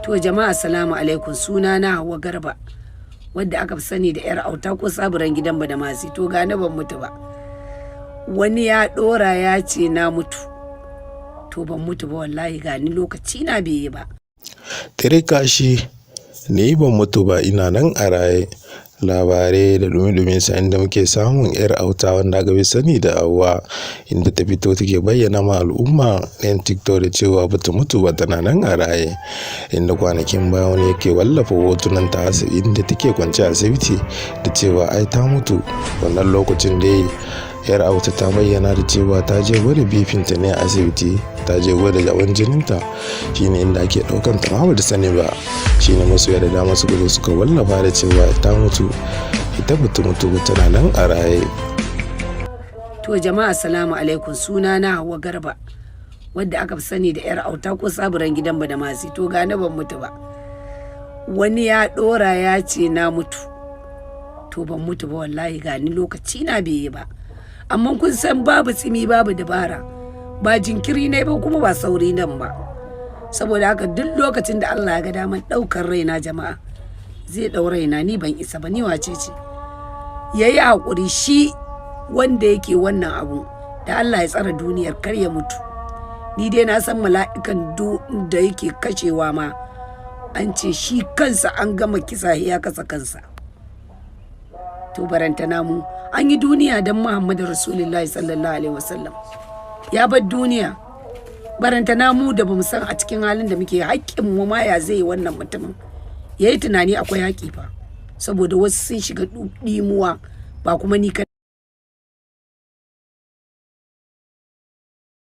To jama'a, salamu alaikum. Suna na Hauwa Garba, wadda aka fi sani da 'yar auta ko saburan gidan Badamasi. To gane ban mutu ba. Wani ya ɗora ya ce na mutu. To ban mutu ba wallahi, gani lokaci na bai yi ba. Tirkashi, ni ban mutu ba, ina nan a raye. Labarai da dumi sa inda muke samun 'yar auta wanda aka fi sani da Hauwa, inda ta fito take bayyana ma al'umma 'yan TikTok da cewa bata mutu ba, tana nan a raye. Inda kwanakin baya wani yake wallafa hotunan ta inda take kwance a asibiti da cewa ai ta mutu. Wannan lokacin dai 'yar auta ta bayyana da cewa ta je gwada BP ta ne a asibiti, ta je gwada hawan jininta, shine inda ake ɗaukan ta ma bata sani ba. Shine masoya da dama suka zo suka wallafa da cewa ta mutu. Ita bata mutu ba, tana nan a raye. To jama'a, salamu alaikum. Suna na Hauwa Garba, wadda aka fi sani da 'yar auta ko saburan gidan Badamasi. To gane ban mutu ba. Wani ya ɗora ya ce na mutu. To ban mutu ba wallahi, gani lokaci na bai yi ba. Amma kun san babu tsimi babu dabara. Ba jinkiri ne ba kuma ba sauri nan ba. Saboda haka duk lokacin da Allah ya ga daman ɗaukar raina, jama'a, zai ɗau raina. Ni ban isa ba, ni wace ce? Ya yi haƙuri shi wanda yake wannan abu da Allah ya tsara duniyar kar ya mutu. Ni dai na san mala'ikan da yake kashewa ma an ce shi kansa an gama kisa ya kasa kansa. To barantana mu. An yi duniya don Muhammadu Rasulullahi sallallahu alaihi wasallam ya bar duniya. Barantana mu da bamu san a cikin halin da muke haƙƙin mu ma, ya zai yi wannan mutumin ya yi tunani akwai haƙƙi fa, saboda wasu sun shiga ɗimuwa ba kuma ni.